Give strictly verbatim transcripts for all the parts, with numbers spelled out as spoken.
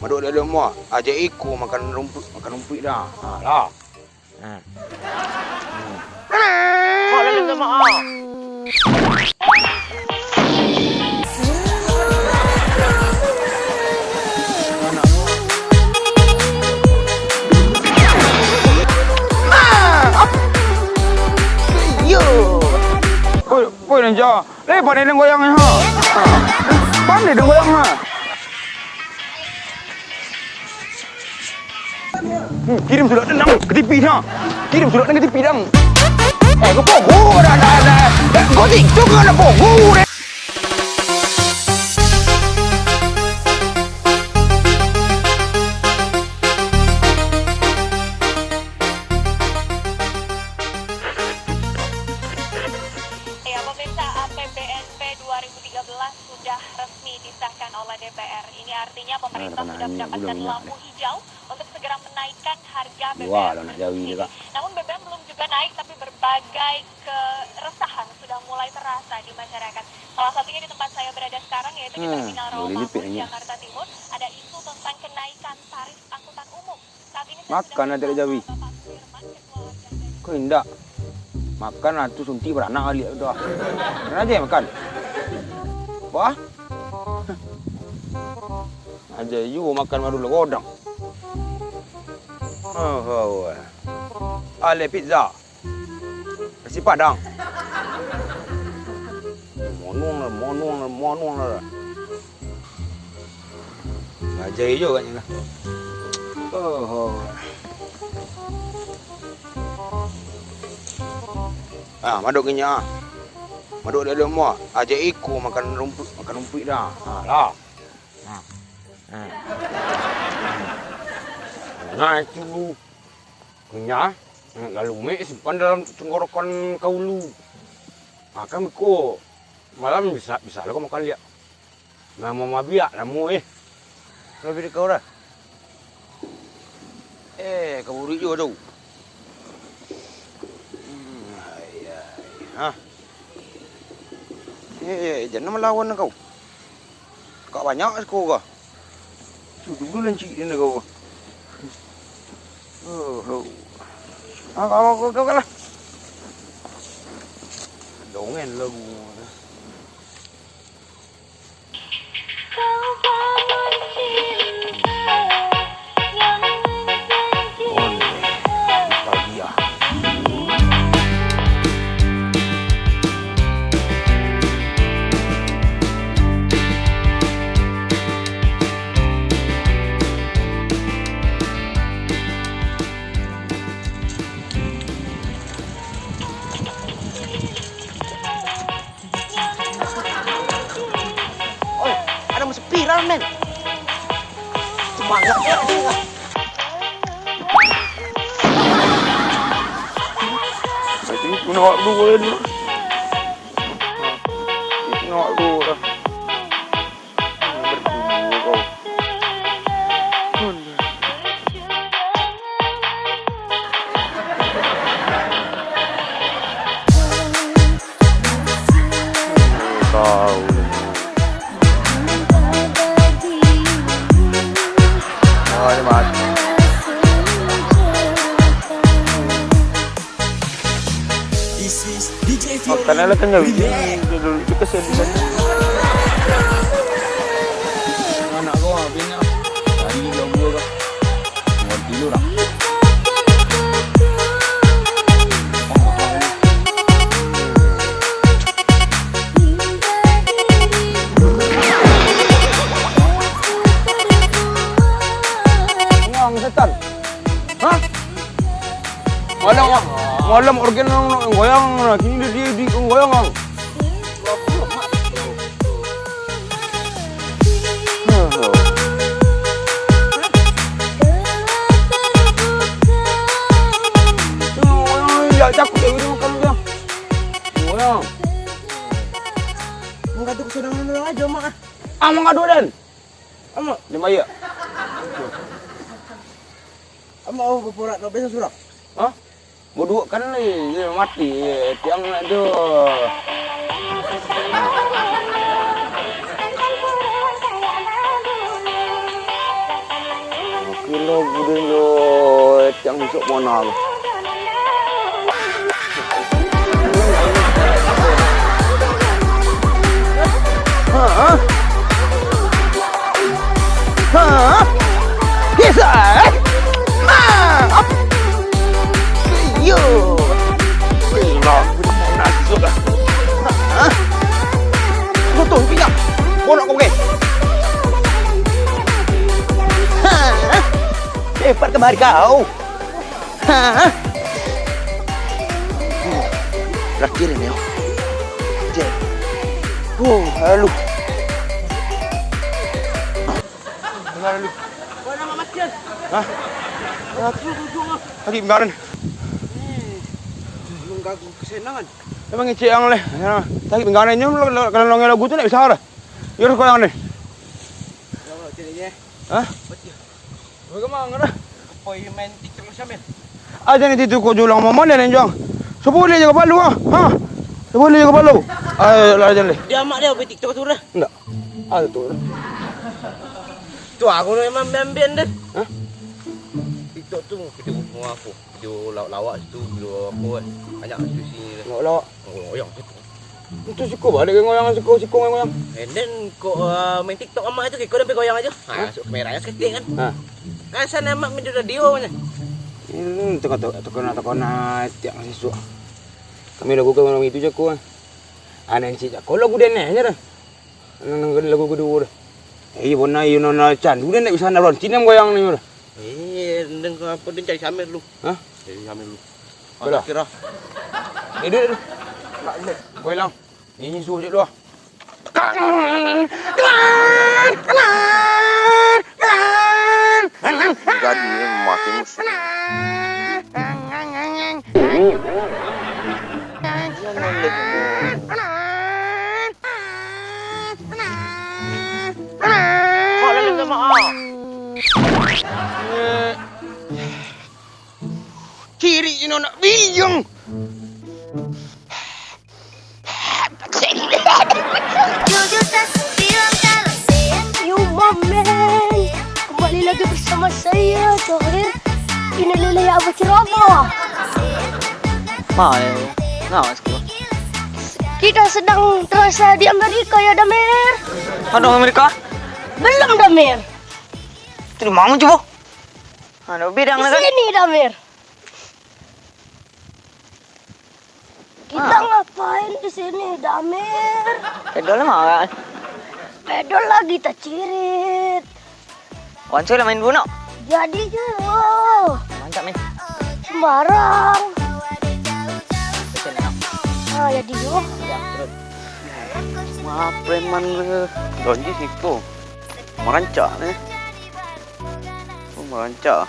Madok di dalam rumah, ajak iko makan rumpuik, makan rumpuik dah. Ha, lah. Ha. Mak, lah minta maaf. Yo. Oi, oi, Nanja. Eh, pandai den goyang, ha. Ha. Pandai den goyang, ha. Hmm, kirim surat den, dang, ka T V, ha. Kirim surat den ka T V, dang. Eh, ka pogo, dah, dah, dah. Dah, kau TikTok, dah pogo, deh. Ya, pemirsa, A P B N P dua ribu tiga belas sudah resmi disahkan oleh D P R. Ini artinya pemerintah sudah mendapatkan lampu hijau untuk segera menaikkan harga B B M. Namun B B M belum juga naik, tapi berbagai keresahan sudah mulai terasa di masyarakat. Salah satunya di tempat saya berada sekarang, yaitu di Terminal Roma Bus, Jakarta Timur, ada isu tentang kenaikan tarif angkutan umum. Saat ini saya sudah bersama Bapak Sudirman, Ketua Organ Gaji. Kau indak. Makan lah tu, suntik baranak baliak tu ah. Kena aja makan. Wah. Aja ju makan baru lah godang. Oh, oh. Ale pizza. Nasi Padang. Monuang lah, monuang lah, monuang lah. Bajai jo agaknyo lah. Oho. Ah, madok nginyak ah. Madok di dalam rumah. Ajak iko makan rumpuik, makan rumpuik dah. Ha, lah. Ha. Ha. Nah, itu. Kunyah, lalu mek simpan dalam tenggorokan kaulu. Ha, kan beko, malam bisa, bisa lo kau makan liak. Namo mabiak namo eh. Kalau bini kau dah. Eh, kaburik juo tu. Hmm, ai, ai, ha. Eh, eh, jangan melawan kau. Kak banyak siko kah? Tu dulu lancik dia nak kau. Oh, oh. Ah, kau, kau, kau, kau lah. Dongen lagu. Oi, ado masuk viral, men. Semangat. Itu nak dulu. Itu nak dulu. Berdua kau. Makanan lah kan jauh. Anak kau habis nak. Hari ni jauh dua kah? Buat tidur ah. Buang setan. Hah? Malam, malam organ nang, nang goyang, nah, kini dia, dia, dia goyang, ang. Ya, cakap dia, dia makan dia. Goyang. Mangadu kesenangan urang aja, Mak. Ah, mangadu, Den. Amak. Di maya? Amak, oh, baporak, nak biasa surang? Hah? Bodoh kan ni, dia mati, eh, tiang nak tu. Gilo, budak lo, tiang masuk pona lo. Hah? Hah? Kisah, eh? Hah? Ap-, yo. Gilo, budak lo masuk lah. Hah? Tuh, tuh, pinjam. Bonok kau pakai. Hah? Cepat kemari kau. Hah? Terakhir ini, yo. Cek. Huh, lalu. Dengar dulu. Hah? Sakit pinggan. Mengganggu kesenangan. Emang ngecek yang leh. Ya, sakit pinggan nyo, kalau, kalau lagu tu ndak bisa lah. Yo, kau yang ni. Hah? Bagaimana dah? Apa yang main TikTok macam ni? Aja ni TikTok kau julang mama ni, Jang. Sabuliah je kapalo, ah. Ha? Sabuliah je kapalo. Ayo lah, jangan leh. Dia amak dia main TikTok tu dah. Ndak. Ada tu. Tu aku tu memang ambil-ambil dah. Hah? TikTok tu video apa? Video lawak-lawak situ, video apa kan. Banyak situ sini dah. Lawak-lawak. Oh, yang situ. Itu siko balik goyang, siko, siko goyang. And then kok, uh, main TikTok amak tu, kiko sampai goyang aja. Ha, masuk kameranya seketik kan. Ha. Kan sana amak main radio kan. Hmm, tengok, tengok, tengok, tengok, tengok, tiap masih suah. Kami lagu kan orang itu jago kan. Aneh cik jago lagu dia neh aja dah. Nang, nang lagu kedua dah. Eh, bona iyo nona candu dia ndak bisa ndak berhenti nang goyang ni dah. Eh, nang apa dia cari Samir lu. Hah? Cari Samir lu. Belah. Kira. Eh, duduk dulu. Goyang. Ini suruh je dulu. Jadi makin musuh. Kiri ino nak biyung. Yo, my man. Kembali lagi bersama saya, Tohir. Ini lele yang berceramah. Ma, eh, ngawas ko. Kita sedang terasa di Amerika, ya, Damir? Aduh, Amerika? Belum, Damir. Itu di mana, coba? Anu, bidang Di kan? Sini, Damir. Kita Ah. ngapain di sini, Damir? Pedol mah. Pedol lagi tacirit. Wan, cuy lah main dulu, nak? Jadi, cuy. Mantap, nih. Sembarang. Betul, nak? Ah, jadi, cuy. Ya, terus. Wah, preman tu. Janji siko. Merancak, nih. Oh, merancak.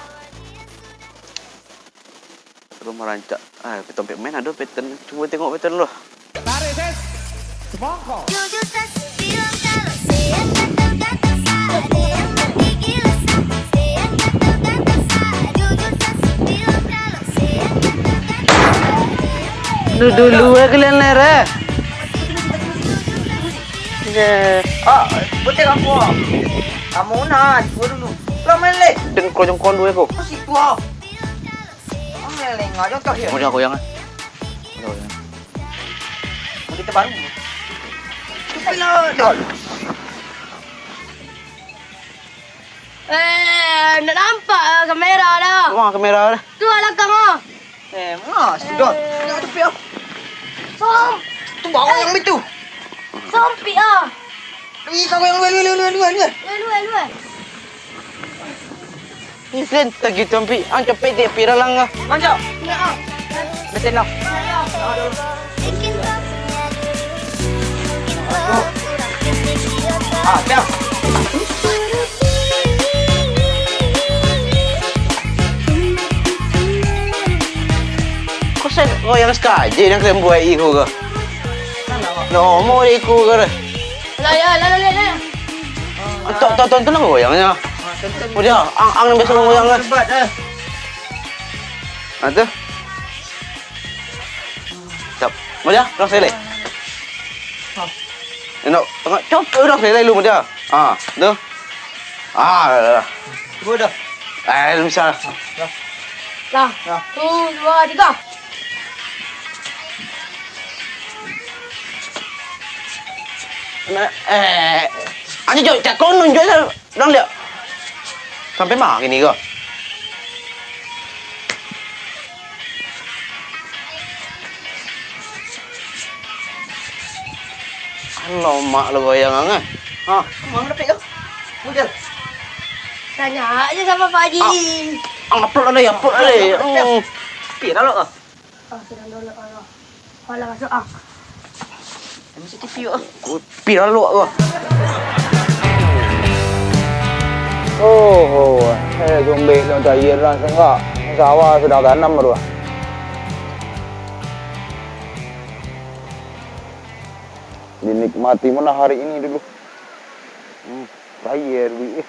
Rumah rancak. Ah, petompek main ado pattern. Cubo tengok pattern lu. Tarik, Ses. Semangkau. Lu dulu, eh, kalian ler, eh. Ye. Ah, putih kampung. Kamu nah, cubo dulu. Lah main leh. Dan kau jengkol dulu, eh, kau. Masih tua. Kamu leleng aja kau ya. Udah goyang, eh. Udah goyang. Mau kita baru. Pilot. Eh, ndak nampak, eh, kamera dah. Wah, kamera dah. Tu, ah, lakang, ah. Eh, mas, sudah. Eh. Ndak ada, Pia. Som. Tu bawa yang itu. Sompik, ah. Ih, kau yang luar, luar, luar, luar, luar. Luar, luar, luar. Ih, Sen, tak gitu, Pi. Ang capek dia, Pi, dalam lah. Mantap. Ya, ah. Betul lah. Ah, dah. Kau sen, kau yang sekali yang kalian buat iko ke? Nomor iko ke? Lah, ya, lah, lah, lah, lah. Tok, tok, tok, tok, goyangnya. Udah, ang, ang biasa goyang lah. Hebat, eh. Ah, tu. Siap. Muda, dong selai. Enak, tengok, cok, dong selai lu, Muda. Ah, tu. Ah, dah, dah, dah. Cuba dah. Eh, bisa. Lah, satu, dua, tiga. Nah, eh, ayo, Cok, cak konon, Cok, dah lihat. Sampai mah kini ko. Alamak, lo goyang ang, ah. Ha, kemana dapik ko? Model. Tanya aja sama Pak Haji. Ah, upload lah, upload lah. Upload, upload. Hmm. Pi, dah lo ko? Ah, sudah dulu, Allah. Alah, masuk, ah. Masuk T V, ah. Pi, dah lo ko. Oh, oh, eh, jombek lo cair lah, sengak. Sawah sudah tanam baru, ah. Dinikmati mana hari ini dulu. Hmm, cair duit, eh.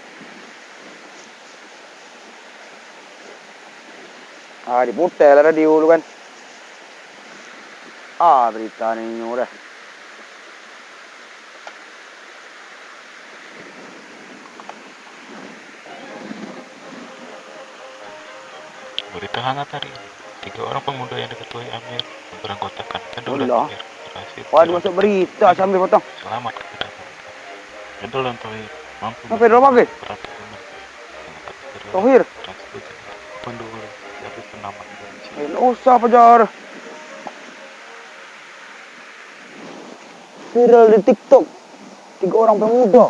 Ah, diputar lah radio tu kan. Ah, berita ni nyo dah. Berita hangat hari ini. Tiga orang pemuda yang diketuai Amir, beranggotakan Pedro dan Tohir, berhasil. Waduh, masuk berita sambil potong. Selamat kepada mereka. Pedro dan Tohir mampu. Apa Pedro apa, Fir? Tohir. Berhasil menjadi penduri dari penamat benci. Eh, ndak usah, Pajar. Viral di TikTok. Tiga orang pemuda.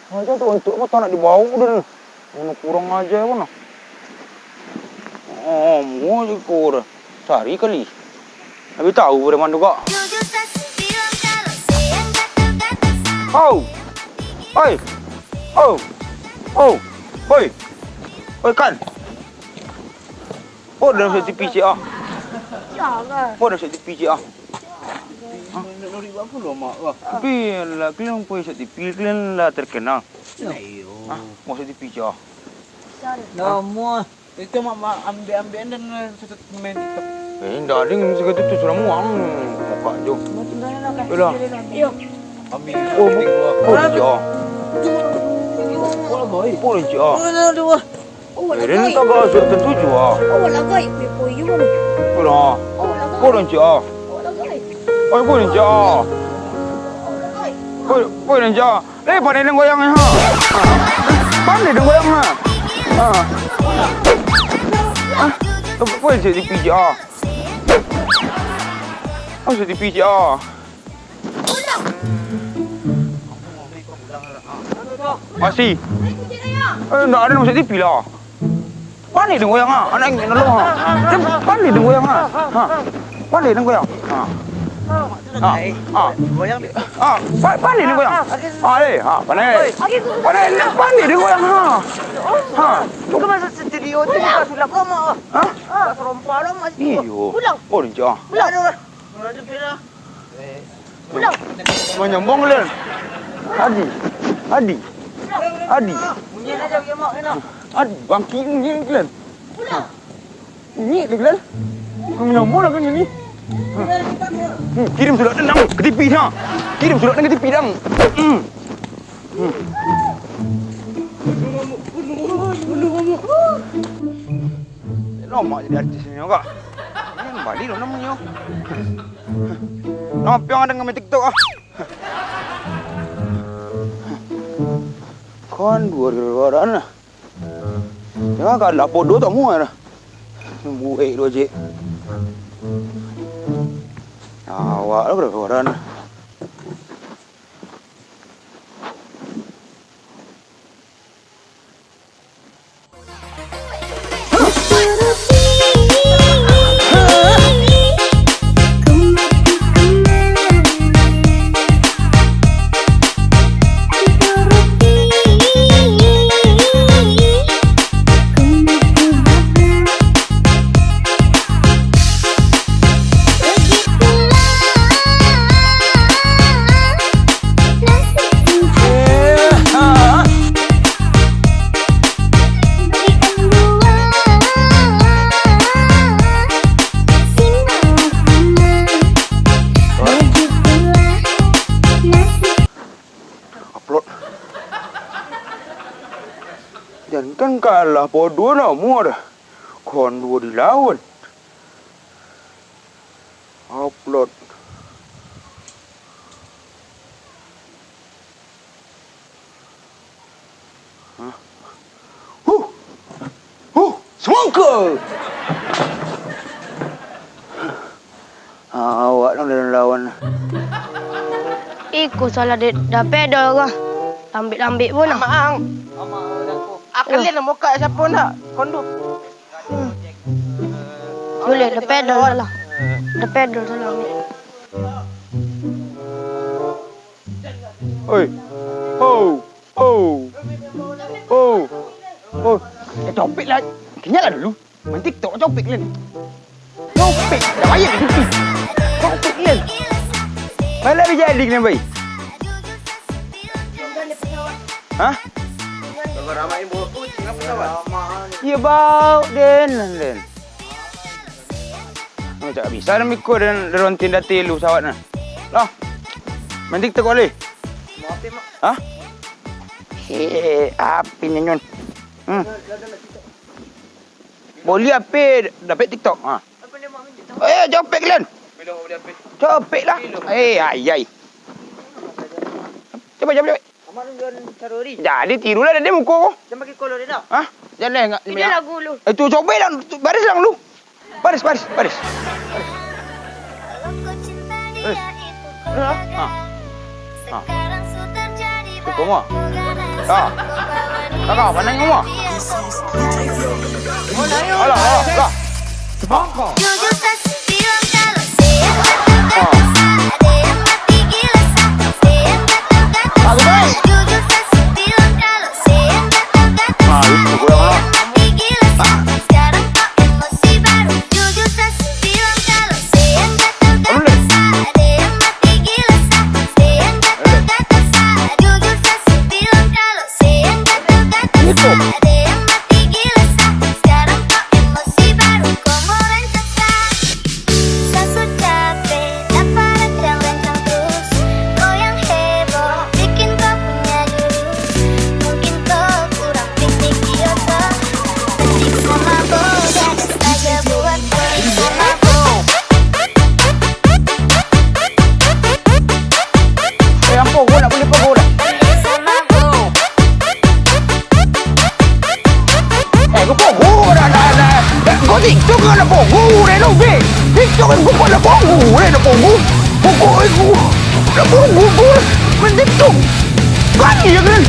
Macam tu untuk motor nak dibawa dia ni. Mana kurang aja pun lah. Oh, mau je kau dah. Sehari kali. Habis tahu preman tu kak. Oh. Oi. Oh. Oh. Oi. Oi, kan. Oh, dalam satu T V cik ah. Ya, kan. Oh, dalam satu T V cik ah. Tapi lah, kalian punya satu T V, kalian lah terkenal. Iyo. Ah, mau satu T V cik ah. Lama. Itu mak, mak ambil-ambil dan, eh, satu main TikTok. Eh, ndak ada yang segitu tu, sudah muang. Muka jo. Yalah. Iyo. Ambil. Oh, bu-, oh, cik ah. Boleh, boy. Boleh, cik ah. Mana dua? Oh, eh, dia ni tak sudah tentu jua. Oh, lagai. Boleh. Boleh, cik ah. Oh, lagai. Oi, boleh, cik ah. Oi, boleh, cik ah. Eh, pandai den goyang, ha. Ha. Pandai den goyang, ha. Ha. Ah, kau cek di pijak, ah. Kau cek di pijak, ah. Masih. Eh, ndak ada masuk T V lah. Pandai den goyang, ah. Anak inyo nolong, ah. Dia pandai den goyang, ah. Ha. Pandai den goyang. Ha. Ha. Ha. Pa-, pandai den goyang. Ha, eh. Ha, pandai. Pandai, pandai den goyang, ha. Ha. Kau masuk studio tu bukan sulap lama, ah. Ha? Bukan serompa lama situ. Iyo. Pulang. Oh, dia. Pulang. Pulang. Pulang. Manyambung kalian. Adi. Adi. Adi. Adi, bangkit ni kalian. Ha. Ni kalian. Manyambung lah kalian ni. Hmm, kirim surat dendam ke T V dah. Kirim surat dendam ke T V dah. Hmm. Hmm. Lomak jadi artis ni kak. Ni bali lo namonyo. Napiang ada ngambil TikTok ah. Kan dua ribu dua lah. Jangan kak lah bodoh tak muat lah. Buek lo cik. Awak lo berapa orang? Jan kan kalah, podo nomor. Kon duo dilawan. Upload. Hah? Huh! Huh! Semangka! Ah, awak dong dalam lawan. Iko salah dek Da Pedol kah? Lambek-lambek pun lah. Amak ang. Akan lian mukak siapo ndak? Kondo. Hmm. Boleh, Da Pedol salah. Da Pedol salah. Oi. Oh. Oh. Oh. Oh. Eh, copik lah. Kenyal lah dulu. Main TikTok copik, Len. Copik. Dah bayar cuti. Copik, Len. Malah bisa jadi kena baik. Hah? Iya, bau, Den, Den. Macam bisa dah mikir dan, dan rontin dati lu sawat nah. Lah. Main TikTok boleh? Mau apa, Mak? Hah? Eh, api ni, Nyun. Hmm. Boleh apa dapet TikTok? Ha. Eh, copek, Len. Copek lah. Eh, ayai. Coba, coba, coba. Amak nunjuan caro ri. Jadi, tirulah dari muko ko. Jangan pakai kolor dah. Hah? Jangan, enggak. Ini lagu lu. Eh, tu, coba lah. Tu, baris lah lu. Baris, baris, baris. Baris. Baris. Ha. Ha. Itu kamu, ah? Ha. Kakak, pandai kamu, ah? Alah, alah, alah. Semangka. Jujur saya bilang kalau saya tak tergantung, ada yang mati gila, saya tak tergantung. Bagus, baik. Jujur saya bilang kalau saya tak tergantung, ada yang mati gila, sekarang kok emosi baru. Jujur saya bilang kalau saya tak tergantung, ada yang mati gila, saya tak tergantung. Jujur saya bilang kalau saya tak tergantung, ada yang mati gila, sekarang kok emosi baru. Kau mau rancak sah. Sasu capek, dapat rancang-rancang terus. Kau yang heboh, bikin kau punya jurus. Mungkin kau kurang piknik di otak. Penting sama kau, gadis aja buat kau sama kau. Eh, ampun, kau nak boleh pukul dah. Sama kau. Eh, kau pogo dah, dah, dah. Eh, kau TikTok kau nak pogo dah, no, be. TikTok kan kau nak pogo dah, nak pogo. Pokok aku nak pogo, kau main TikTok. Kau ni je kan?